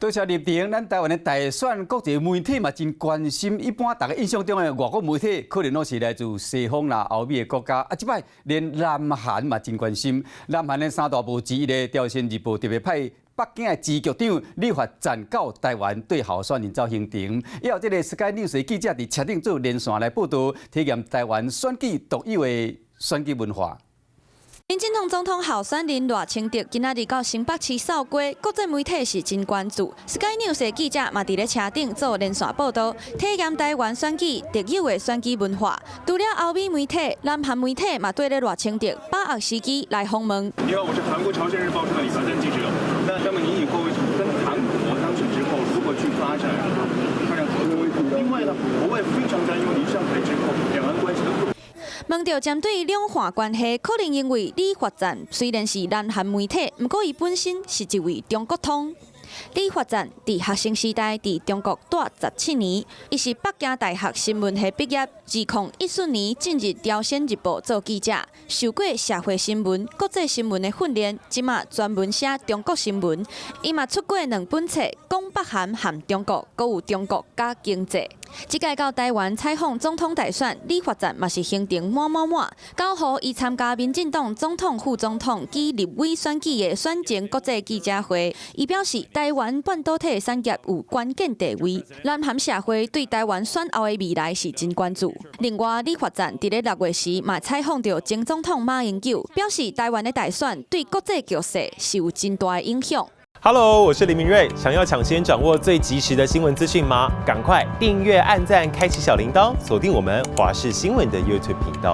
多謝入場，咱台灣的大選，國際媒體嘛真關心。一般大家印象中的外國媒體，可能攏是來自西方啦、歐美的國家。啊，這擺連南韓嘛真關心。南韓的三大報之一的《朝鮮日報》特別派北京的支局長李發展到台灣對候選人走行程。以後這个 Sky News 的記者佇車頂做連線來報導，體驗台灣選舉獨有的選舉文化。民進黨總統候選人賴清德今仔日到新北市掃街，國際媒體是真關注。Sky News 的記者嘛佇咧車頂做連線報導，體驗台灣選舉特有的選舉文化。除了歐美媒體，南韓媒體嘛對咧賴清德把握時機來訪問。你好，我是韓國朝鮮日報社的李發展記者。那麼您以後跟韓國當選之後，如何去發展發展合作？另外呢，國外非常擔憂您上台之後兩岸關係的。問著針對兩岸關係，可能因為李發展雖然是南韓媒體，毋過伊本身是一位中國通。李發展佇學生時代佇中國蹛17年，伊是北京大學新聞系畢業，2014年進入朝鮮日報做記者，受過社會新聞、國際新聞的訓練，這馬專門寫中國新聞。伊嘛出過兩本冊，講北韓和中國，閣有中國佮經濟。這屆到台灣採訪總統大選，李發展嘛是行程滿滿滿。9號，伊參加民進黨總統、副總統及立委選舉的選前國際記者會，伊表示台灣半導體產業有關鍵地位，南韓社會對台灣選後的未來是真關注。另外，李發展佇咧6月時嘛採訪著前總統馬英九，表示台灣的大選對國際局勢是有真大的影響。 Hello，我是林明瑞。想要搶先掌握最及時的新聞資訊嗎？趕快訂閱、按讚、開啟小鈴鐺，鎖定我們華視新聞的 YouTube 頻道。